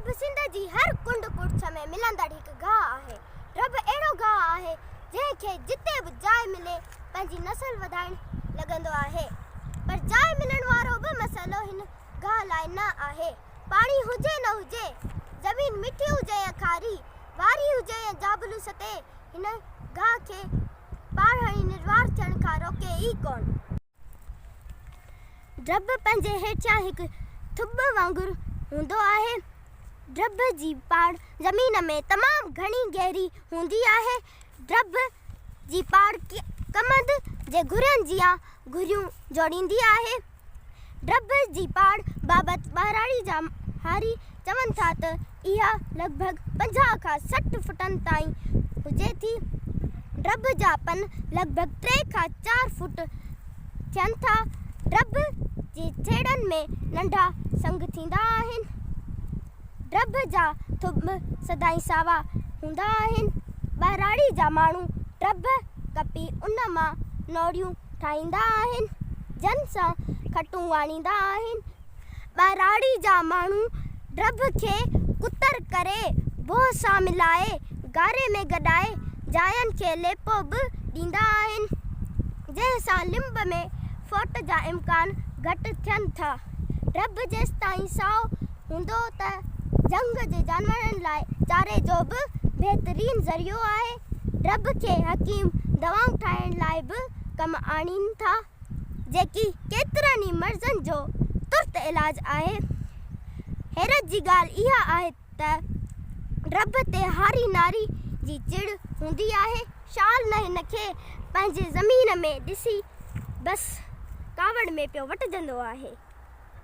ڊرڀ سنڌ جي هر ڪنڊ ڪڙڇ ۾ ملندڙ هڪ گاهه آهي. ڊرڀ اهڙو گاهه آهي، جنهن کي جتي به جاء ملي پنهنجي نسل وڌائڻ لڳندو آهي. پر جاء ملڻ وارو به مسئلو هن گاهه لاء نه آهي. پاڻي هجي نه هجي، زمين مٺي هجي يا کاري، واري هجي يا جابلو سطح، هن گاهه کي پاڙ هڻي نروار ٿيڻ کان روڪي ئي ڪونه. ڊرڀ پنهنجي هيٺيان هڪ ٿٻ وانگر هوندو آهي. ڊرڀ جي پاڙ زمين ۾ تمام گهڻي گهري هوندي آهي. ڊرڀ جي پاڙ ڪمند جي گهرين جيان گهريون جوڙيندي آهي. ڊرڀ جي پاڙ بابت ٻهراڙي جا هاري چون ٿا ته اها لڳ ڀڳ 50 کان 60 فٽن تائين هجي ٿي. ڊرڀ جا پن لڳ ڀڳ ٽي کان چار فوٽ ٿين ٿا. ڊرڀ جي ڇيڙن ۾ ننڍا سنگ ٿيندا آهن. ڊرڀ جا ٿنڀ سدائين ساوا هوندا آهن. ٻهراڙي جا ماڻهو ڊرڀ ڪپي ان مان نوڙيون ٺاهيندا آهن، جن سان کٽون واڻيندا آهن. ٻهراڙي جا ماڻهو ڊرڀ کي ڪتر ڪري بوهه سان ملائي گاري ۾ گڏائي جاين کي ليپو به ڏيندا آهن، جنهن سان لنب ۾ ڦوٽ جا امڪان گهٽ ٿين ٿا. ڊرڀ جيستائين سائو هوندو ته جهنگ جي جانورن لاء چاري جو به بهترين ذريعو آهي. ڊرڀ کي حڪيم دوائون ٺاهڻ لاء به ڪم آڻين ٿا، جيڪي ڪيترن ئي مرضن جو ترت علاج آهي. حيرت جي ڳالهه اها آهي ته ڊرڀ تي هاري ناري جي چڙ هوندي آهي. شال نه هن کي پنهنجي زمين ۾ ڏسي بس ڪاوڙ ۾ پيو وٽجندو آهي.